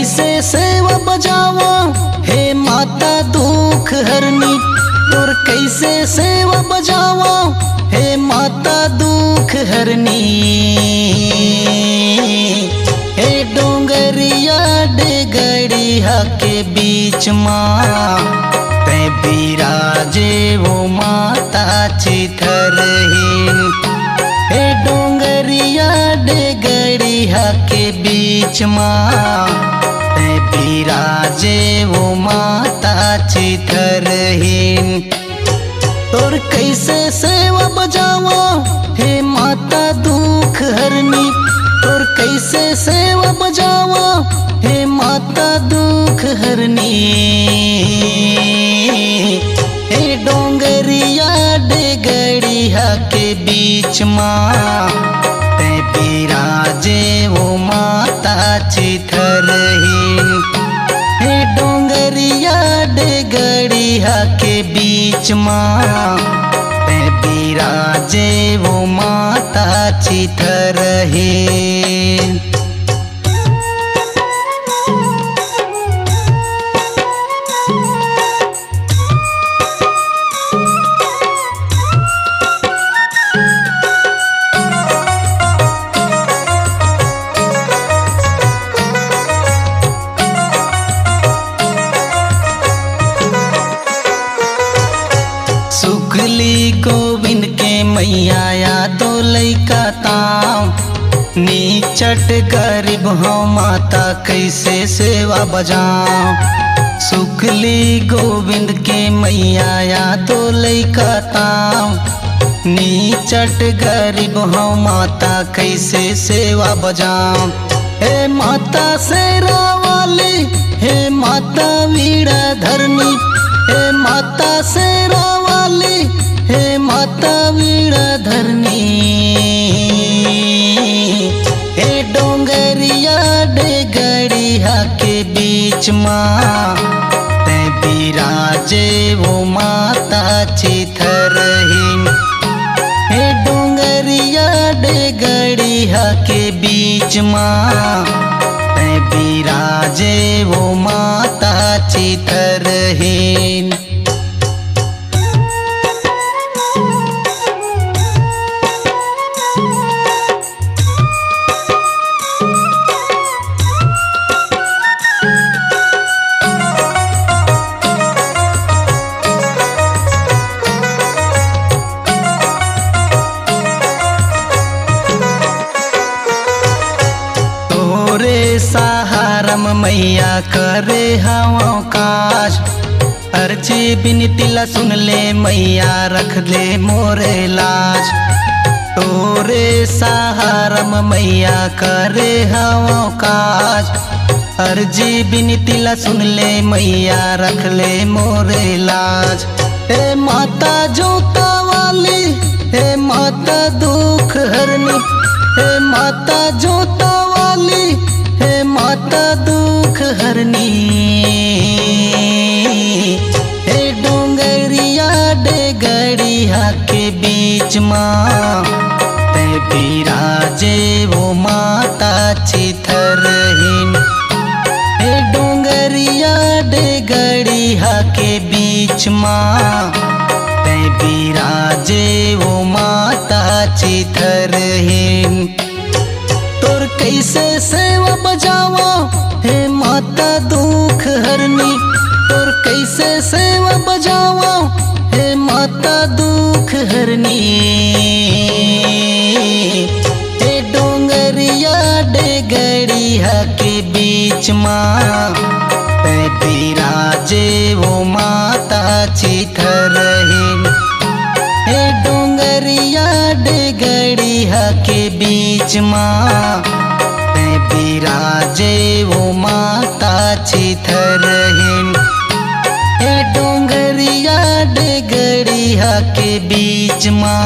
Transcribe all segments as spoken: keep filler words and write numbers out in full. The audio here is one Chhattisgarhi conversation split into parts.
कइसे सेवा बजावंव हे माता दुख हरनी, तोर कइसे सेवा बजावंव हे माता दुख हरनी। हे डोंगरिया डेगड़िया के बीच मा, तैं बिराजे वो माता चिथरहीन। हे डोंगरिया डेगड़िया के बीच मा, तैं बिराजे वो माता चिथरहीन। तोर कइसे सेवा बजावंव हे माता दुख हरनी, तोर कइसे सेवा बजावंव हे माता दुख हरनी। हे डोंगरिया डेगड़िया के बीच मा, तैं बिराजे वो माता चिथरहीन। हे डोंगरिया डेगड़िया के बीच मा, तैं बिराजे वो माता चिथरहीन। सुकली गोविंद के मैया, यादव लइका तांव। निचट गरीब हंव माता, कइसे सेवा बजावंव। सुकली गोविंद के मैया, यादव लइका तांव। निचट गरीब हंव माता, कइसे सेवा बजावंव। हे माता शेरा वाली, हे माता वीणा धरनी, हे माता शेरा वाली, हे माता वीणा धरनी। हे डोंगरिया डेगड़िया के बीच मा, तैं बिराजे वो माता चिथरहीन। हे डोंगरिया डेगड़िया के बीच मा, तैं बिराजे वो माता चिथरहीन। तोरे सहारा म मैया करे हवं काज, अर्जी बिनती ला सुन ले मैया, रख ले मोरे लाज। तोरे सहारा म मैया करे हवं काज, अर्जी बिनती ला सुन ले मैया, रख ले मोरे लाज। हे माता जोता वाली, हे माता दुख हरनी, हे माता जोता वाली, हे माता दुख हरनी। हे डोंगरिया डेगड़िया के बीच मा, तैं बिराजे वो माता चिथरहीन। हे डोंगरिया डेगड़िया के बीच मा, तैं बिराजे वो माता चिथरहीन। तोर कइसे सेवा बजावंव हे माता दुख हरनी, तोर कइसे सेवा बजावंव हे माता दुख हरनी। हे डोंगरिया डेगड़िया के बीच मा, तैं बिराजे वो माता चिथरहीन। हे डोंगरिया डेगड़िया के बीच मा, तैं बिराजे वो माता चिथरहीन। हे डोंगरिया डेगड़िया के बीच मा,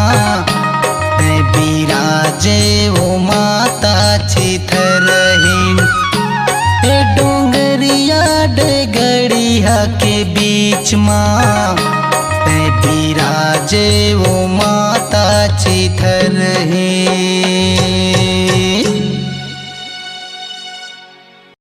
तैं बिराजे वो माता चिथरहीन। हे डोंगरिया डेगड़िया के बीच मा, तैं बिराजे वो माता चिथरहीन।